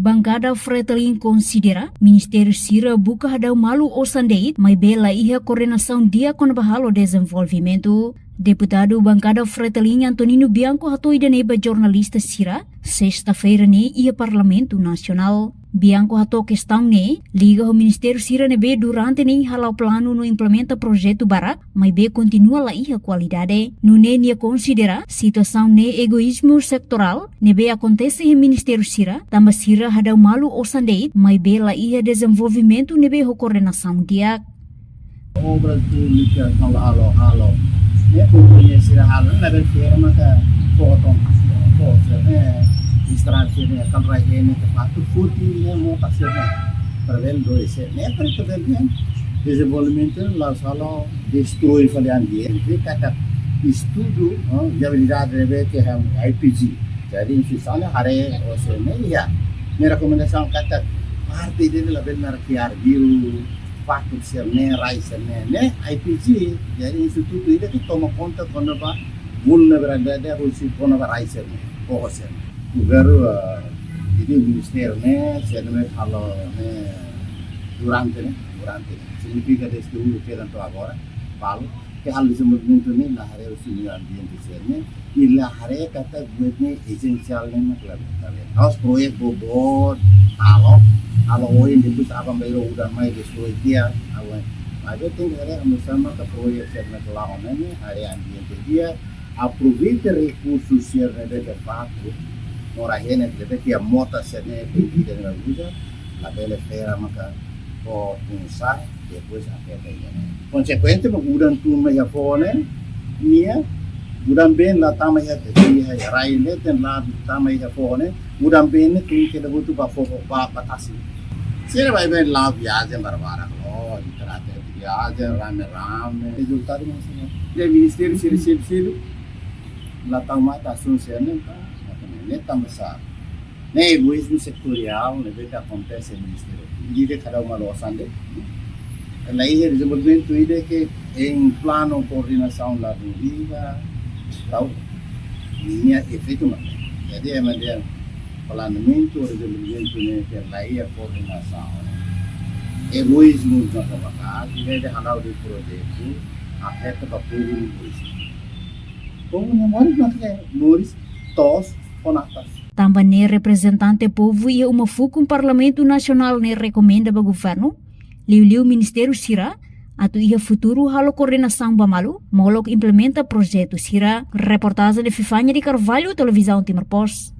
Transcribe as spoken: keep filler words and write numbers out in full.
Bankada Fretilin konsidera ministériu sira buka hadau malu osan de'it, maibé la iha koordenasaun di'ak kona-ba halo dezenvolvimentu. Deputadu bankada Fretilin Antonino Bianco hato'o ida-ne'e ba jornalista sira, sesta-feira ne'e iha Parlamentu Nasionál. Bianco hato'o kestaun ne'e liga ho ministériu sira ne'ebé durante ne'e hala'o planu no implementa projetu barak, maibé kontinua la iha kualidade. Nune'e nia konsidera situasaun ne'e egoízmu setorál ne'ebé akontese iha ministériu sira, tanba sira hadau malu osan de'it, maibé la iha dezenvolvimentu ne'ebé ho koordenasaun di'ak. Obras públikas halo, halo, halo. Ne'e kompañia sira halo, ne'e bele firma ka foto, foto, ne'e, estrada ne'e, kal rai ne'e, ke fatu futi ne'e, mota sira ne'e. Para bele dois, ne'e, para bele dezenvolvimentu, la sala destrui fali ambiente, katak estudu, eh, viabilidade ne'ebé ke ham I P G. Jadi, misalnya haree osan ne'e, ya, ne'e rekomendasaun katak parte ida labele naran kiar biru, fatu sira ne'e, rai sira ne'e, ne'e I P G. Jadi, institutu ida ke toma konta kona-ba vulnerabilidade husi kona-ba rai sira ne'e, foho sira ne'e. Governu, eh, jadi ministériu ne'e, sira ne'e halo ne'e durante ne'e, durante ne'e. Signifika desde dulu ke tanto agora, balu, ke halo dezenvolvimentu ne'e, la haree husi meiu ambiente sira ne'e, i la haree katak buat ne'e esensiál ne'e mak labele. Aos proyek boboot, halo, halo oin, depois aban-bainrua udan mai destrui tiha, aban. Maibé tenke haree hanesan maka proyek sira ne'e la'o ne'e, haree ambiente di'ak, aproveita rekursu sira ne'ebé ke fatu, no rai ne'e ne'ebé ke iha mota sira ne'e, ke ida ne'e uza, labele firma ka fó tun sa'e, depois afeta ida ne'e. Konsekuente ba udan tun mai iha foho ne'e, nia, udan been la tama iha, iha rai ne'e, tenke la tama iha foho ne'e, udan been ne'e tun ke da butu ba foho, ba, ba tasi. Sira baibain la'o viajen barbarak, oh, di trata viajen rame-rame. Rezultadu mak hanesan ne'e. Jadi ministériu sira seluk-seluk la tau matan asuntu sira ne'e, entaun, entaun ne'e, ne'e tanba sá? Ne'e egoízmu setoriál ne'ebé ke akontese iha ministériu. Ida-idak hadau malu osan de'it. La iha dezenvolvimentu ida ke iha planu koordenasaun la dun liga, tau, nia efeitu mak. Jadi, ema dehan planeamentu, dezenvolvimentu ne'e ke la iha koordenasaun. Egoízmu maka maka, ida-idak hadau de'it projetu, afeta ba povu nia moris. Povu nia moris maka moris toos fó natas. Tanba ne'e reprezentante povu iha uma fukun Parlamentu Nasionál ne'e rekomenda ba governu, liuliu ministériu sira, atu iha futuru halo koordenasaun ba malu, molok implementa projetu sira. Reportajen Fifania de Carvalho, Televizaun Timor Post.